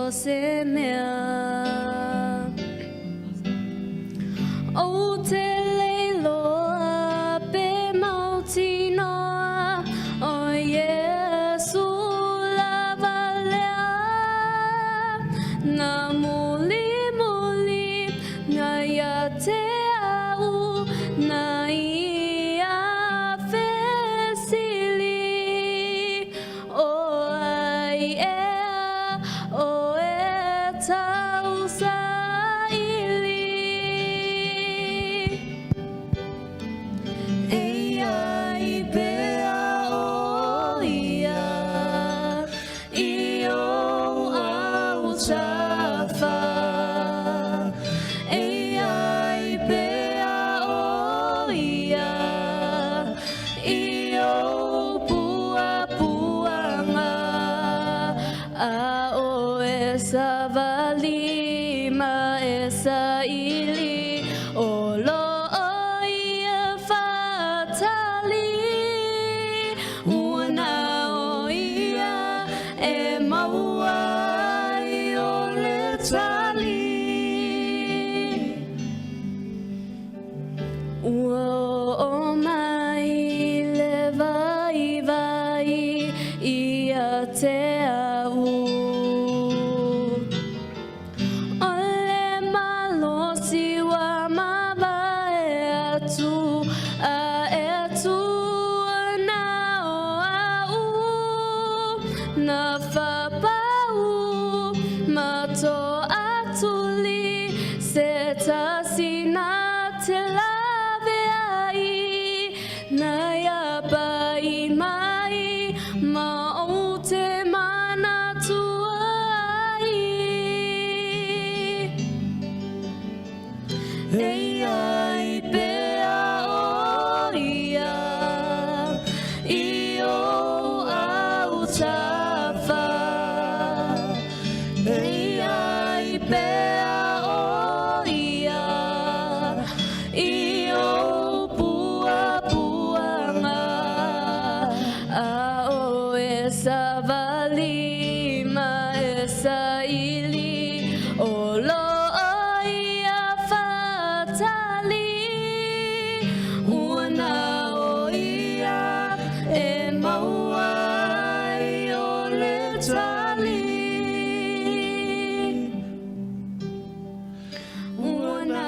o se mea. Ou te leiloa pe mautinoa o Iesu lava lea. Na mulimuli na ia te au na ia fesili o ai ea o e tausaili. Eia i pea o ia i ou autafa. Eia i pea o ia i ou puapuaga. A o e savali ma e saili o lo o ia faatali. Ua na o ia e maua ai o le tali. Ua oo mai le vaivai ia te au. O le malosi ua mavae atu a e tuana o au. Na fapau ma toatuli se tasi na te lawe ai na ia pai mai ma ou te manatua ai. Eia i pea o ia i ou autafa. Eia i pea o ia i ou puapuaga. A o e savali ma e saili o lo o ia faatali. Ua na o ia e maua ai o le tali. Ua na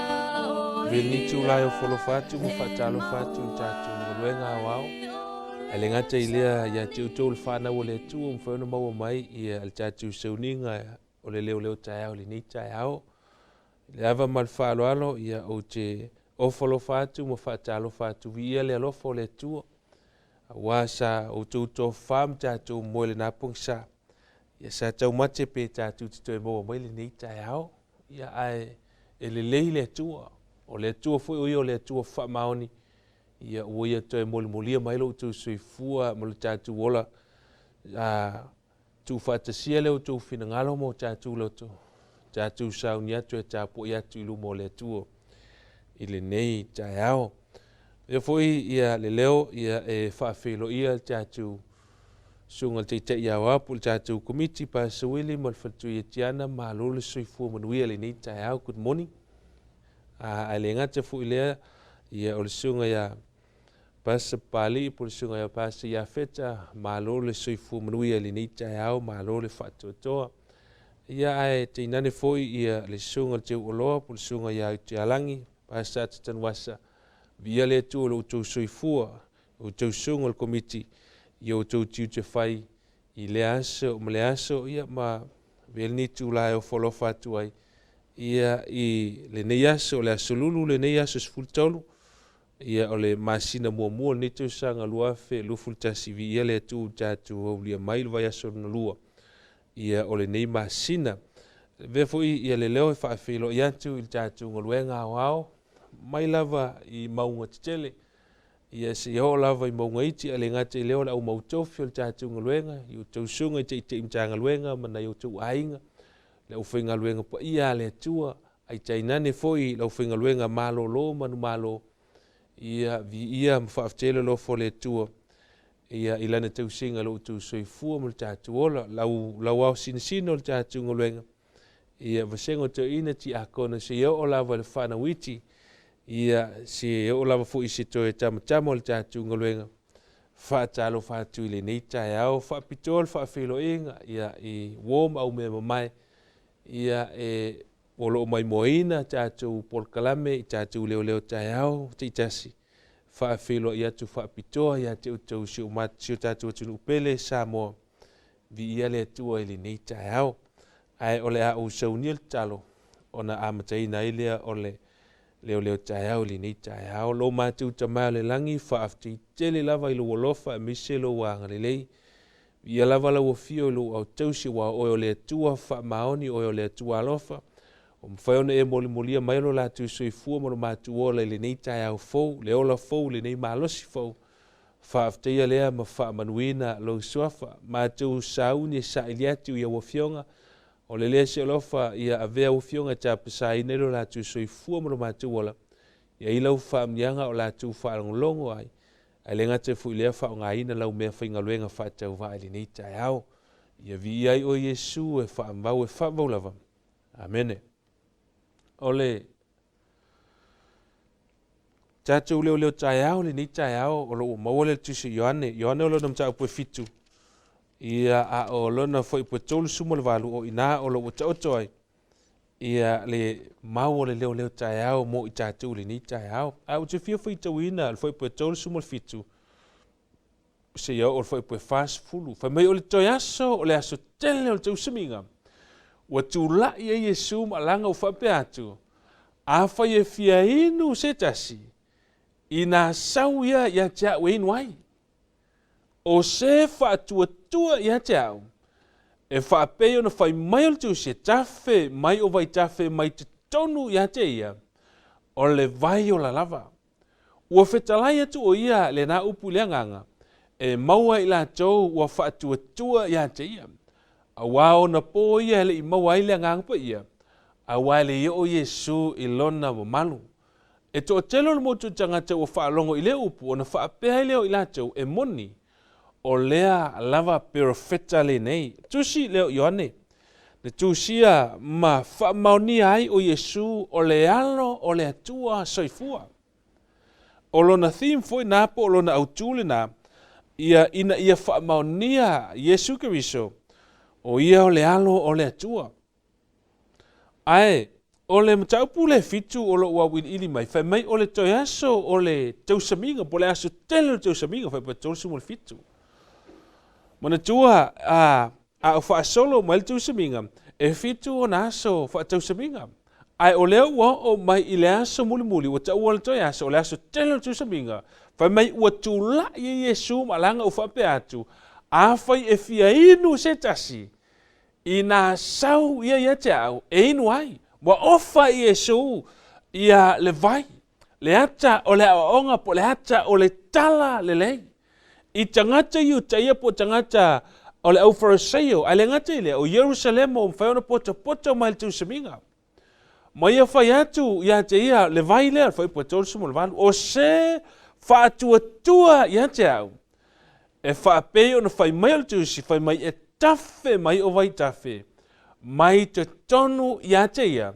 o Veni tulae o folofa atu ma faatalofa atu i le tatou galuega aoao. Ae le gata i lea ia te outou le fanau a le Atua ua mafai ona maua mai ia le tatou sauniga o le leoleo taeao i lenei taeao. I le ava ma le faaaloalo ia ou te ofo alofa atu ma faatalofa atu viia le alofa o le Atua aua sa outou tofafa ma tatou moe lena pogisa. Ia sa taumate pe tatou te toe maua mai lenei taeao. Ia ae e lelei le Atua. O le Atua foi o ia o le Atua faamaoni. Ia ua ia toe molimolia mai lo outou soifua ma lo tatou ola a tuufaatasia le outou finagalo ma o tatou loto, tatou sauni atu e tapuai atu i luma o le Atua i lenei taeao. Ia foi ia le leo ia e faafeiloia le tatou susuga le Taitai Aoao po o le tatou Komiti Pastor Willie ma le faletua Tiana, malo le soifua manuia i lenei taeao. Good morning. Ae le gata foi lea ia o le susuga ia Pastor Papalii po o le susuga ia Pastor Iafeta, malo le soifua manuia i lenei taeao, malo le faatoatoa. Ia ae tainane foi ia le susuga le Teuoloa po o le susuga ia Utialagi, Pastor Atatanuasa, viia le Atua i lo outou soifua, outou susuga o le Komiti i outou tiute fai i lea aso ma le aso ia ma avea lenei itula e ofo alofa atu ai ia i lenei aso o le aso Lulu lenei aso 13 ia o le masina muamua o lenei tausaga 2021 viia le Atua ua tatou aulia mai le vaiaso lona lua ia o lenei masina. Avea foi ia le leo e faafeiloai atu i le tatou galuega aoao mai lava i mauga tetele ia seia oo lava i mauga iti ae le gata i lea o le au mautofi o le tatou galuega i outou susuga i taitai Matagaluega ma nai outou aiga, le aufaigaluega paia a le Atua, ae tainane foi le aufaigaluega malolo manumalo, ia viia ma faafetaia le alofa o le Atua. Ia, i Lana tausiga i lo outou soifua ma lo tatou ola, lau, lau ao sinosino o le tatou galuega, ia, vasega o toeaiina tiakono seia oo lava i le fanau iti, ia, seia oo lava foi i se toe tamatama o le tatou galuega, faatalofa atu i lenei taeao, faapitoa le faafeiloaiga, ia, i uo ma au mea mamae, ia, e o lo o maimoaina tatou polokalame i tatou leoleo taeao taitasi, Faafeiloai atu faapitoa ia te outou si o, si o tatou atunuu pele Samoa. Viia le Atua i lenei taeao. Ae o le a ou saunia le tatalo ona amataina ai lea o le leoleo taeao i lenei taeao. Lo matou Tama o le lagi, faafetai tele lava i lou alofa aemaise lou agalelei. Viia lava lau afio i lou aotausi aua o oe o le Atua faamaoni, o oe o le Atua alofa. Ua mafai ona e molimolia mai lo latou soifua ma lo matou ola i lenei taeao fou, le ola fou, lenei malosi fou. Faafetaia lea ma faamanuina lou suafa. Matou sauni e saili atu i au afioga, o le lea se alofa ia avea au afioga e tapasaina i lo latou soifua ma lo matou ola, ia i lau faamanuiaga o latou faalogologo ai, ae le gata foi i lea faaaogaina lau mea faigaluega faatauvaa i lenei taeao. Ia viia ai oe Iesu e faamau e faavavau lava. Amene. O le tatou leoleo taeao lenei taeao o lo o maua le tusi Ioane. Ioane o lona mataupu e fitu. Ia a o lona fuaiupu e 38 o ina o lo o taoto ai ia le mau o le leoleo taeao mo i tatou lenei taeao. Ae ou te fia faitauina le fuaiupu e 37 seia oo le fuaiupu e 40. Fai mai o le toe aso o le aso tele o le tausamiga. Ua tulai ai Iesu ma alaga ua faapea atu, Afai e fia inu se tasi, ina sau ia ia te au e inu ai. O se faatuatua ia te au, e faapei ona fai mai o le tusi e tafe mai o vaitafe mai totonu ia te ia, o le vai ola lava. Ua fetalai atu ʻo ia lena upu i le agaga, e maua ai i latou ua faatuatua ia te ia. Auā ona pō ia e le i maua ai le Agaga Paia, auā e le i oo Iesū i lona mamalu. E toatele o le motu o tagata ua faalogo i lea upu ona faapea ai lea o i latou e moni, o lea lava perofeta lenei. Tusi lea o Ioane, na tusia ma faamaonia ai o Iesu o le Alo o le Atua soifua. O lona theme foi na po o lona autū lena, ia ina ia faamaonia Iesu Keriso, o ia o le Alo o le Atua. Ae o le mataupu le fitu o lou auiliili mai, fai mai o le toe aso o le tausamiga, po o le aso tele o le tausamiga, fai po 37. Manatua, a, a o faasolo mai le tausamiga, e fitu ona aso faatausamiga. Ae o lea ua oo mai i le aso mulimuli, ua taua le toe aso, o le aso tele o le tausamiga, fai mai ua tulai ai Iesu ma alaga ua faapea atu, afai e fia inu se tasi, Inā sau ia ia te au e inu ai, ua ofa i Iesu ia le vai, le ata o le aoaoga po o le ata o le tala lelei. I tagata Iutaia po o tagata o le au Farisaio, ae le gata i lea, o Ierusalema ua mafai ona potopoto mai le tausamiga. Ma ia fai atu ia te ia le vai lea, le fuaiupu e 38, o se faatuatua ia te au, e faapei ona fai mai o le tusi, fai mai e tafe mai o vaitafe, mai totonu ia te ia,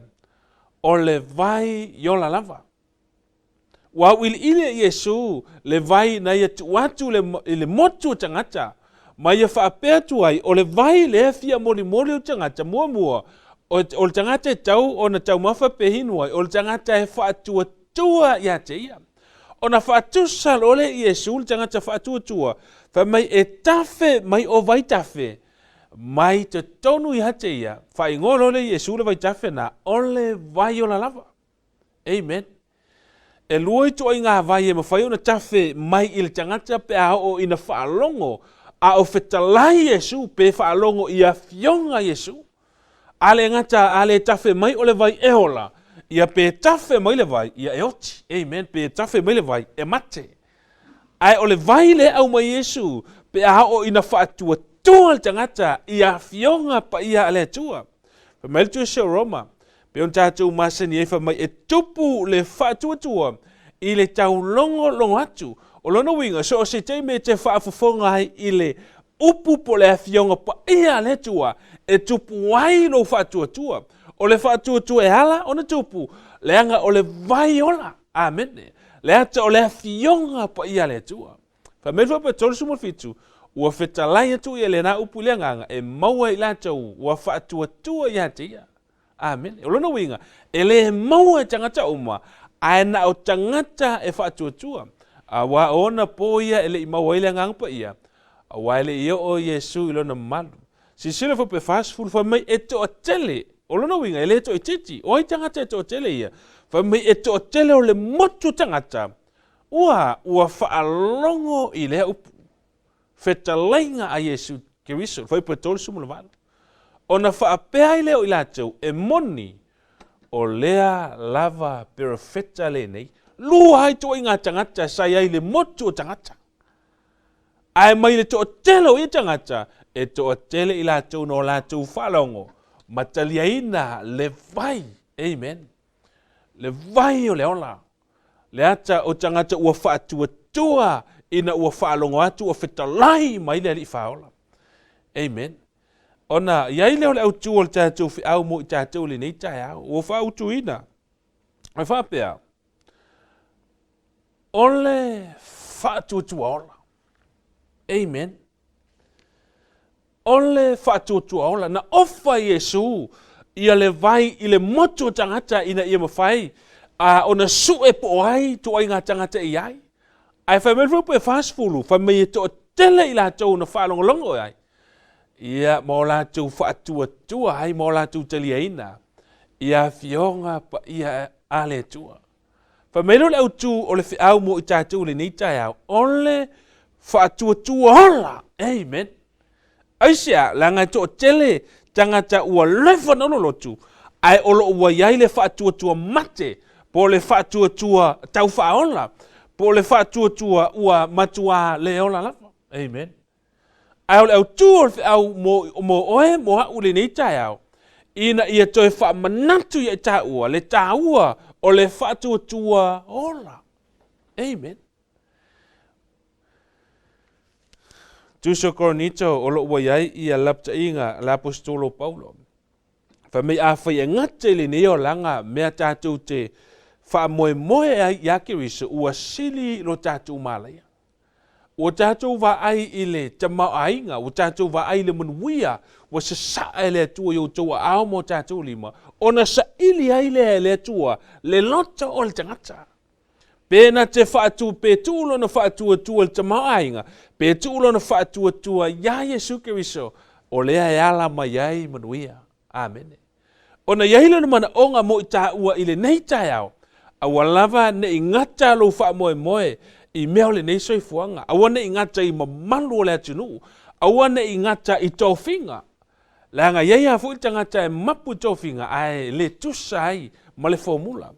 o le vai iola lava. Ua auiliili e Iesu le vai na ia tuu atu i le motu o tagata, ma ia faapea atu ai, o le vai lea e fia molimoli o tagata, muamua, o le tagata e tau ona taumafa pe hinu ai, o le tagata e faatuatua ia te ia. Ona faatusa loa lea i Iesu le tagata faatuatua, fai mai e tafe mai o vaitafe, mai totonu ia te ia, faaigoa loa lea Iesu le vaitafe na, o le vai ola lava. Amen. E lua ituaiga vai e mafai ona tafe mai i le tagata pe a oo ina faalogo a o fetalai Iesu pe faalogo i afioga Iesu. A le gata a le tafe mai o le vai e ola, ia pe tafe mai le vai, ia e oti. Amen. Pe tafe mai le vai, e mate. Ae o le vai lea e aumai Iesu pe a oo ina faatuatua le tagata i afioga paia a le Atua. Fai mai le Tusi o Roma, pei ona tatou masani ai, fai mai e tupu le faatuatua i le taulogologo atu. O lona uiga, so o se taimi e te faafofoga ai i le upu po o le afioga paia a le Atua, e tupu ai lou faatuatua. O le faatuatua e ala ona tupu, leaga o le vai ola. Amene. Le ata o le afioga paia a le Atua. Fai mai le fuaiupu 37, Ua fetalai atu ia lena upu i le agaga, e maua e i latou ua faatuatua ia te ia. Amene. O lona uiga, e le maua e tagata uma, ae na o tagata e faatuatua. Aua o ona po ia e le i maua ai le Agaga Paia, aua e le i oo Iesu i lona mamalu. Silasila fuaiupu 40, fai mai e toatele. O lona uiga, e le toaitiiti. O ai tagata e toatele ia? Fai mai e toatele o le motu tagata ua ua faalogo i lea upu. Fetalaiga a Iesu Keriso, fuaiupu 38. Ona faapea ai lea o i latou, e moni, o lea lava perofeta lenei. Lua ai ituaiga tagata sa i ai i le motu o tagata. Ae mai le toatele o ia tagata, e toatele i latou na o latou faalogo ma taliaina le vai. Amen. Le vai o le ola. Le ata o tagata ua faatuatua ina ua faalogo atu ua fetalai mai le Alii Faaola. Amen. Ona i ai lea o le autu o le tatou feau mo i tatou i lenei taeao, ua faautuina e faapea, o le faatuatua ola. Amen. O le faatuatua ola. Na ofa Iesu ia le vai i le motu o tagata ina ia mafai ona sue po o ai ituaiga tagata e i ai. Ae fai mai le fuaiupu e 40, fai mai e toatele i latou na faalogologo i ai, ia ma o latou faatuatua ai ma o latou taliaina ia afioga paia a le Atua. Fai mai lea o le autu o le feau mo i tatou i lenei taeao, o le faatuatua ola. Amen. Aisea, leaga e toatele tagata ua leva ona lolotu, ae o lo o ua i ai le faatuatua mate, po o le faatuatua tau faaola, po o le faatuatua ua matuā le ola lava. Amen. Ae o le autū o le feau mo, mo oe, mo a'u i lenei taeao, ina ia toe faamanatu ia i tāua le tāua o le faatuatua ola. Amen. Tusa o Korinito o lo o ua i ai ia lapataiga a le Aposetolo Paulo. Fai mai afai e gata i lenei olaga mea tatou te faamoemoe ai iā Keriso, ua sili lo tatou malaia. Ua tatou vaai i le tamaoaiga, ua tatou vaai i le manuia, ua sasaa e le Atua i outou aao ma o tatou lima, ona saili ai lea e le Atua le loto o le tagata. Pe na te faatu, pe tuu lona faatuatua i le tamaoaiga, pe tuu lona faatuatua iā Iesu Keriso, o lea e ala mai ai manuia. Amene. Ona i ai lona manaoga mo i tāua i lenei taeao, aua lava ne i gata lou faamoemoe i mea o lenei soifuaga, aua ne i gata i mamalu o le atunuu, aua ne i gata i tofiga, leaga e i ai lava foi le tagata e mapu i tofiga ae le tusa ai ma le formula.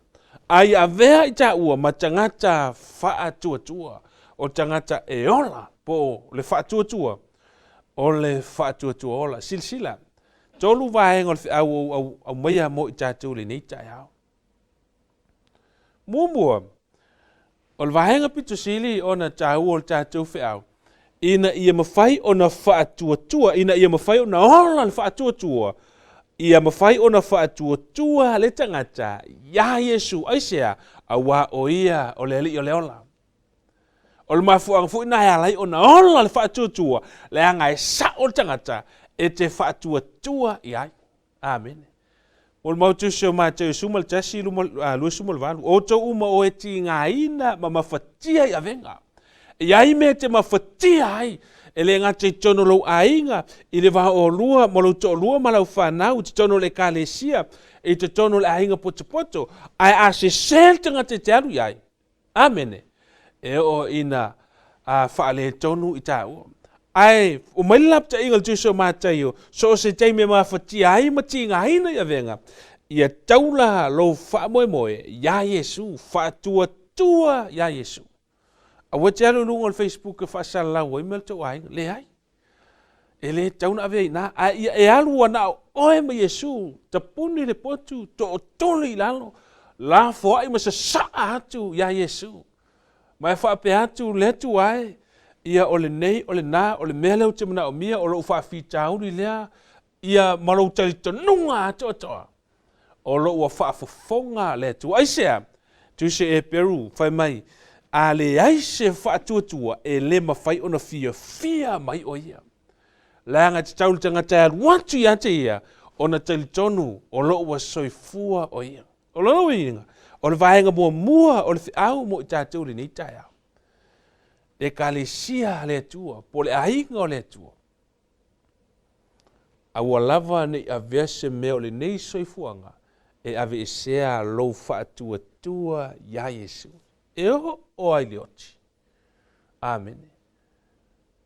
A ia avea i tāua ma tagata faatuatua, o tagata e ola po o le faatuatua, o le faatuatua ola. Silasila, Tolu vaega o le feau ua ou aumaia mo i tatou i lenei taeao. Muamua, o le vaega pito sili ona taua o le tatou feau, ina ia mafai ona faatuatua, ina ia mafai ona ola le faatuatua, ia mafai ona faatuatua le tagata iā Iesu. Aisea? Auā o ia o le Alii o le ola. O le mafuaaga foi na e ala ai ona ola le faatuatua, leaga e sa'o le tagata e te faatuatua i ai. Amene. Mo le mau tusi o Mateo 11, 28, O outou uma o e tigaina ma mafatia i avega. E i ai mea e te mafatia ai, e le gata i totonu o lou aiga, i le va oolua ma lou toalua ma lau fanau, i totonu o le ekalesia, i totonu o le aiga potopoto, ae a sese le tagata e te alu i ai, Amene. E oo ina faaletonu i tāua. Ae o mai le lapataiga o le Tusi o Mataio, so o se taimi e mafatia ai ma tigaina i avega, ia taula lou faamoemoe iā Iesu, faatuatua iā Iesu. Aua e te alu i luga o le Facebook e faasalalau ai mea o le tou aiga. Leai. E le tatau ona ave ai i ina, ae ia e alu ua na o oe ma Iesu, tapuni le potu, tootole i lalo, lafoai ma sasaa atu iā Iesu. Ma e faapea atu le Atua e, ia o lenei, o lena, o le mea lea ou te manaomia, o lou faafitauli lea, ia ma lou talitonuga atoatoa, o lo ua faafofoga le Atua. Aisea? Tusi e Peru, fai mai, a leai se faatuatua, e le mafai ona fiafia mai o ia. Leaga e tatau le tagata e alu atu ia te ia, ona talitonu o lo ua soifua o ia. O lona uiga, o le vaega muamua o le feau mo i tatou i lenei taeao, le Ekalesia a le Atua, po o le aiga o le Atua, aua lava ne i avea se mea o lenei soifuaga e aveesea lou faatuatua iā Iesu. E oo ai le oti. Amene.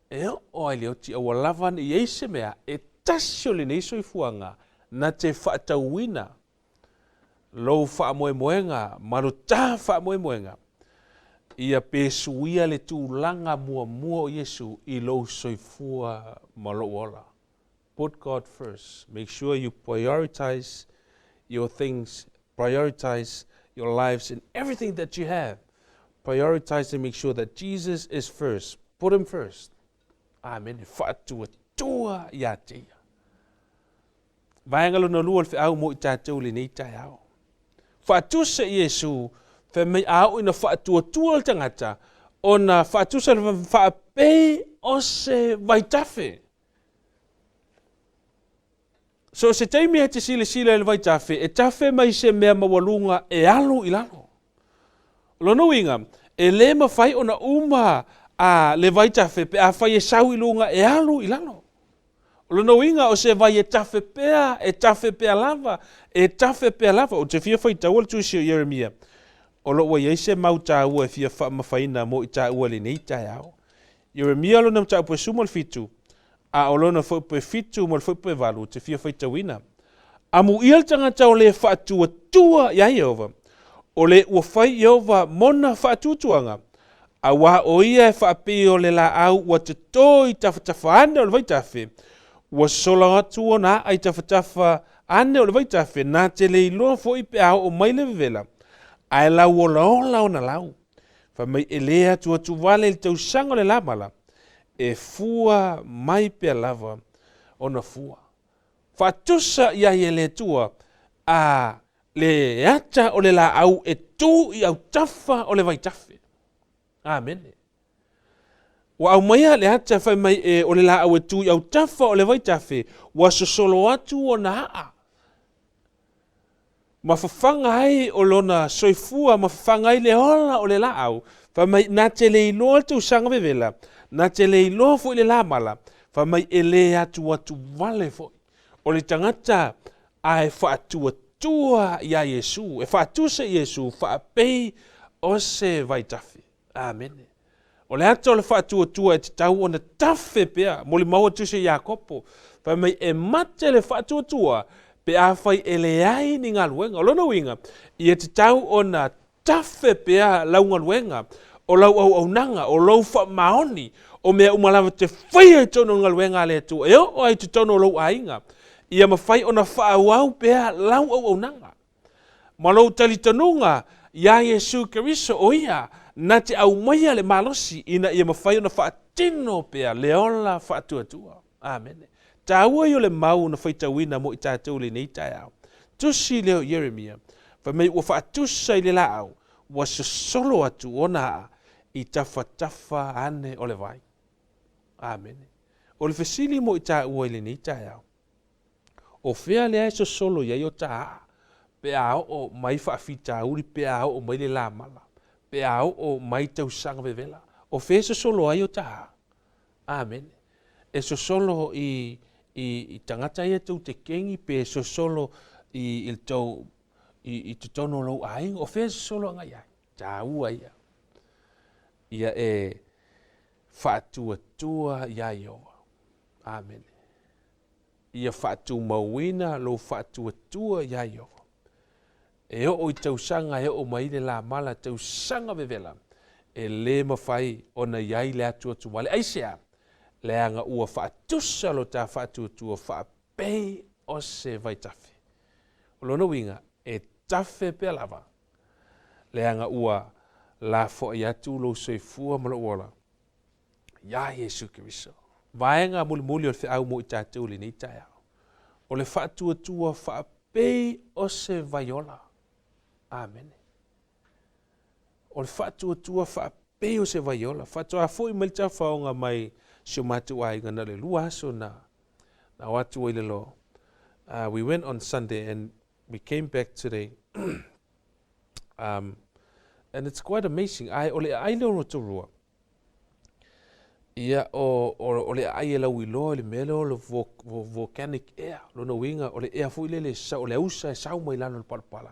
E oo ai le oti, aua lava ne i ai se mea e tasi o lenei soifuaga na te faatauina lou faamoemoega ma lo ta faamoemoega, ia pe suia le tulaga muamua o Iesu i lou soifua ma lou ola. Put God first. Make sure you prioritize your things, prioritize your lives and everything that you have. Prioritize and make sure that Jesus is first. Put him first. Amen. Faatuatua ia te ia. Vaega lona lua o le feau mo i tatou i lenei taeao. Faatusa Iesu, fai mai a oo ina faatuatua le tagata, ona faatusa le faapei o se vaitafe. So se taimi e te silasila i le vaitafe, e tafe mai se mea maualuga e alu i lalo. O lona uiga, e le mafai ona uma a le vaitafe pe afai e sau i luga e alu i lalo. O lona uiga o se vai e tafe pea, e tafe pea lava, e tafe pea lava. Ou te fia faitaua le tusi o Ieremia, o lo o ua i ai se mau taua e fia faamafaina mo i taua i lenei taeao. Ieremia lona mataupu e 17, a o lona fuaipue 7 ma le fuaipue 8, ou te fia faitauina. Amuia le tagata o le faatuatua iā Ieova, o le ua fai Ieova mona faatuatuaga, auā o ia e faapei o le laau ua toto i tafatafa ane o le vaitafe, ua sola atu ona aa i tafatafa ane o le vaitafe, na te le iloa foi pe a oo mai le vevela, ae lau olaola ona lau. Fai mai e le atuatu vale i le tausaga o le lamala, e fua mai pea lava ona fua. Faatusa i ai e le Atua a le ata o le laau e tu i autafa o le vaitafe. Amene. Ua aumaia le ata fai mai e o le laau e tu i autafa o le vaitafe, ua sosolo atu ona aa. Ma fafaga ai o lona soifua, ma fafaga ai le ola o le laau, fai mai na te le iloa le tausaga vevela, na te le iloa foi le lamala, fai mai e le atuatu vale foi. O le tagata a e faatuatua iā Iesu, e faatusa i Iesu, faapei o se vaitafe. Amene. O le ata o le faatuatua e tatau ona tafe pea, molimau atu se Iakopo, fai mai e mate le faatuatua pe afai e leai ni galuega. O lona uiga, ia tatau ona tafe pea lau galuega, o lau auaunaga, o lou faamaoni, o mea uma lava te faia i totonu o le galuega a le Atua, e oo ai i totonu o lou aiga, ia mafai ona faaauau pea lau auaunaga. Ma lou talitonuga iā Iesu Keriso o Ia na te aumaia le malosi ina ia mafai ona faatino pea le ola faatuatua. Amene. Taua ia o le mau na faitauina mo i tatou i lenei taeao. Tusi lea o Ieremia, fai mai ua faatusa i le laau, ua sosolo atu ona aa i tafatafa ane o le vai. Amene. O le fesili mo i taua i lenei taeao, O fea lea e sosolo i ai o ta aa pe a oo mai faafitauli, pe a oo mai le lamala, pe a oo mai tausaga vevela? O fea e sosolo ai o ta aa? Amene. E sosolo i, i, i tagata ia tou te kegi pe e sosolo i, i le tou, i, i totonu o lou aiga? O fea e sosolo agai ai? Taua ia. Ia e faatuatua iā Ieova. Amene. Ia faatumauina lou faatuatua iā Ieova. E oo i tausaga e oo mai ai le lamala tausaga vevela, e le mafai ona i ai le atuatuvale. Aisea? Leaga ua faatusa lo ta faatuatua faapei o se vaitafe. O lona uiga, e tafe pea lava, leaga ua. Lafoai atu lou soifua ma lou ola iā Iesu Keriso. Vaega mulimuli o le feau mo i tatou i lenei taeao, o le faatuatua faapei o se vaiola. Amene. O le faatuatua faapei o se vaiola. Faatoa foi mai le tafaoga mai si o matou aiga na o le lua aso na na o atu ai le lo. We went on Sunday and we came back today. And it's quite amazing. Ae o le aai lea o Rotorua, ia o, o, o le aai e lauiloa i le mea lea o le volcanic air. Lona uiga, o le ea foi lele, o le ausa e sau mai lalo o le palapala.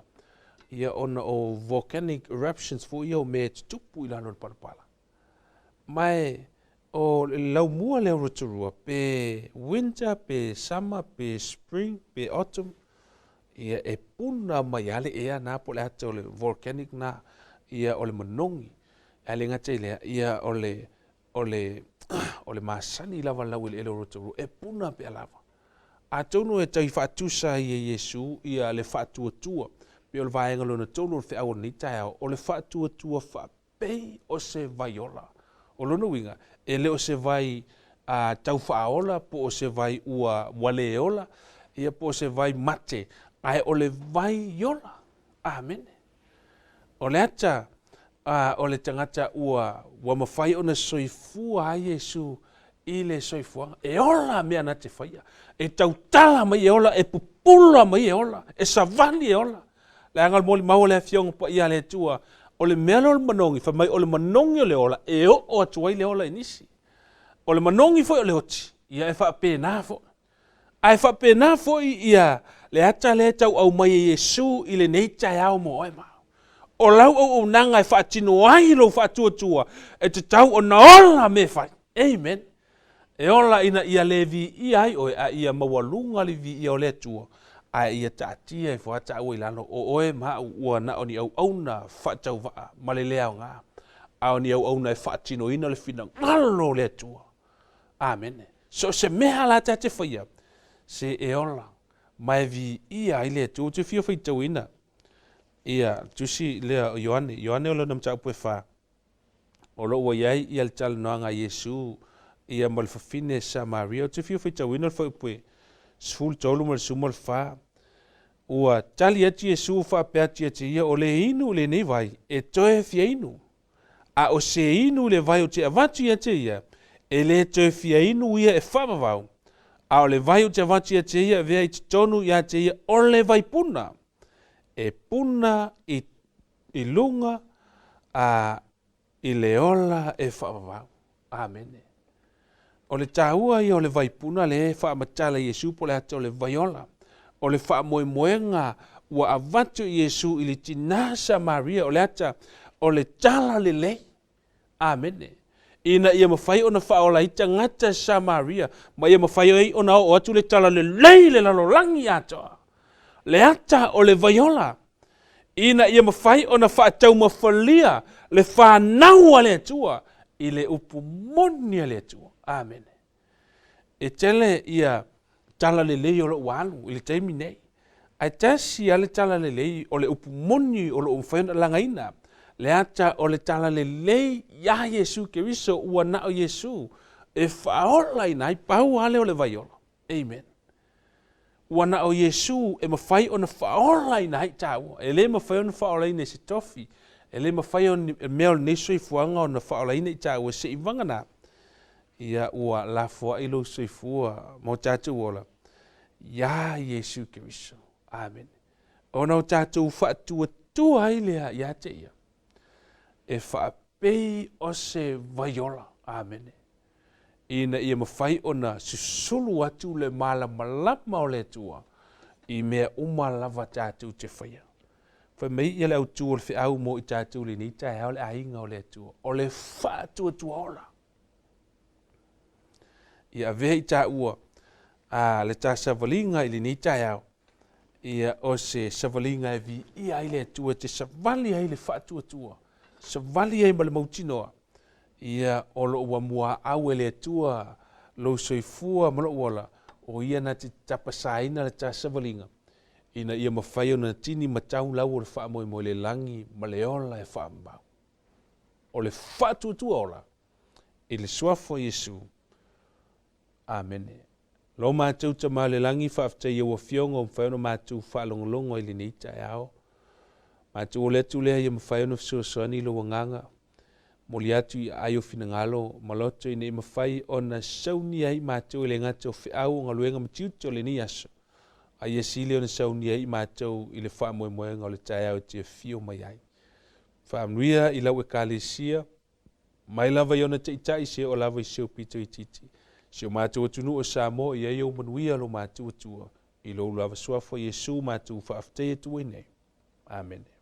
Ia ona o volcanic eruptions foi ia o mea e tutupu i lalo o le palapala. Ma e, o le laumua lea o Rotorua, pe winter, pe summer, pe spring, pe autumn, ia e puna mai lava le ea na po o le ata o le volcanic na, ia o le manogi. Ae le gata i lea, ia o le, o le, o le masani lava lau eleele o Rotorua, e puna pea lava. Atonu e tau faatusa ai e Iesu ia le faatuatua, pei o le vaega lona tolu o le feau o lenei taeao, o le faatuatua faapei o se vaiola. O lona uiga, e le o se vai a tau faaola po o se vai ua, ua le ola, ia po o se vai mate, ae o le vai ola. Amene. O le ata a, o le tagata ua, ua mafai ona soifua ai Iesu i le soifuaga. E ola mea na te faia. E tautala mai e ola, e pupula mai e ola, e savali e ola. Leaga o le molimau a le Afioga Paia a le Atua, o le mea lea o le manogi, fai mai o le manogi o le ola, e oo atu ai le ola i nisi. O le manogi foi o le oti, ia e faapena foi. Ae faapena foi ia le ata lea e tau aumai e Iesu i lenei taeao mo oe ma au. O lau auaunaga e faatino ai lou faatuatua, e tatau ona ola mea e fai. Amen. E ola ina ia le viia ai oe, a ia maualuga le viia o le Atua, ae ia taatia ifo lava taua i lalo, o oe ma au ua na o ni auauna faatauvaa ma le le aoga, a o ni auauna e faatinoina le finagalo o le Atua. Amene. So o se mea la ta te faia, se e ola, ma e viia ai le Atua. Ou te fia faitauina ia tusi lea o Ioane, Ioane o lona mataupu e fa, o lo o ua i ai ia le talanoaga a Iesu ia ma le fafine Samaria. Ou te fia faitauina le fuaiupu e 13 ma le 14. Ua tali atu Iesu faapea atu ia te ia, o le inu i lenei vai, e toe fia inu. A o se inu i le vai ou te avatu ia te ia, e lē toe fia inu ia e faavavau, a o le vai ou te avatu ia te ia e avea i totonu ia te ia o le vaipuna, e puna i, i luga a i le ola e faavavau. Amene. O le taua ia o le vaipuna lea e faamatala e Iesu po o le ata o le vaiola. O le faamoemoega ua avatu i Iesu i le tinā Samaria o le ata o le tala lelei. Amene. Ina ia mafai ona faaola ai tagata Samaria ma ia mafai ai ona oo atu le tala lelei i le lalolagi atoa. Le ata o le vaiola ina ia mafai ona faataumafalia le fanau a le Atua i le upu moni a le Atua. Amene. E tele ia tala lelei o lo o ua alu i le taimi nei, ae tasi lava le tala lelei o le upu moni o lo o mafai ona lagaina, le ata o le tala lelei iā Iesu Keriso ua na o Iesu e faaolaina ai, pau lava lea o le vaiola. Amen. Ua na o Iesu e mafai ona faaolaina ai tāua. E le mafai ona faaolaina e se tofi. E le mafai ona e mea o lenei soifuaga ona faaolaina i tāua se i vagana. Ia ua lafoai lou soifua ma o tātou ola iā Iesu Keriso. Amene. Ona o tātou faatuatua ai lea ia te ia e faapei o se vaiola. Amene. Ina ia mafai ona susulu atu le malamalama o le Atua i mea uma lava tatou te faia. Fai mai ia le autu o le feau mo i tatou i lenei taeao le aiga o le Atua, o le faatuatua ola. Ia avea i taua a le ta savaliga i lenei taeao, ia o se savaliga e viia ai le Atua, e te savali ai le faatuatua, savali ai ma le mautinoa, Ia, o lo o ua muaau e le Atua lou soifua ma lou ola, o Ia na te tapasaina le ta savaliga, ina ia mafai ona tini matau lau o le faamoemoe i le lagi ma le ola e faamau. O le faatuatua ola i le suafa o Iesu. Amene. Lo matou Tama i le lagi, faafetai i au Afioga ua mafai ona matou faalogologo ai i lenei taeao. Matou ole atu lea ia mafai ona fesoasoani lou Agaga, momoli atu i aai o finagalo ma loto ina ia mafai ona saunia ai matou e le gata o feau o galuega ma tiute o lenei aso, a ia sili ona saunia ai matou i le faamoemoega o le taeao e te afio mai ai. Faamanuia i lau Ekalesia, mai lava i ona taitai seia oo lava i si ou pito itiiti. Si o matou atunuu o Samoa, ia i ai ou manuia lo matou Atua, i lou lava suafa Iesu matou faafetai atu ai nei. Amene.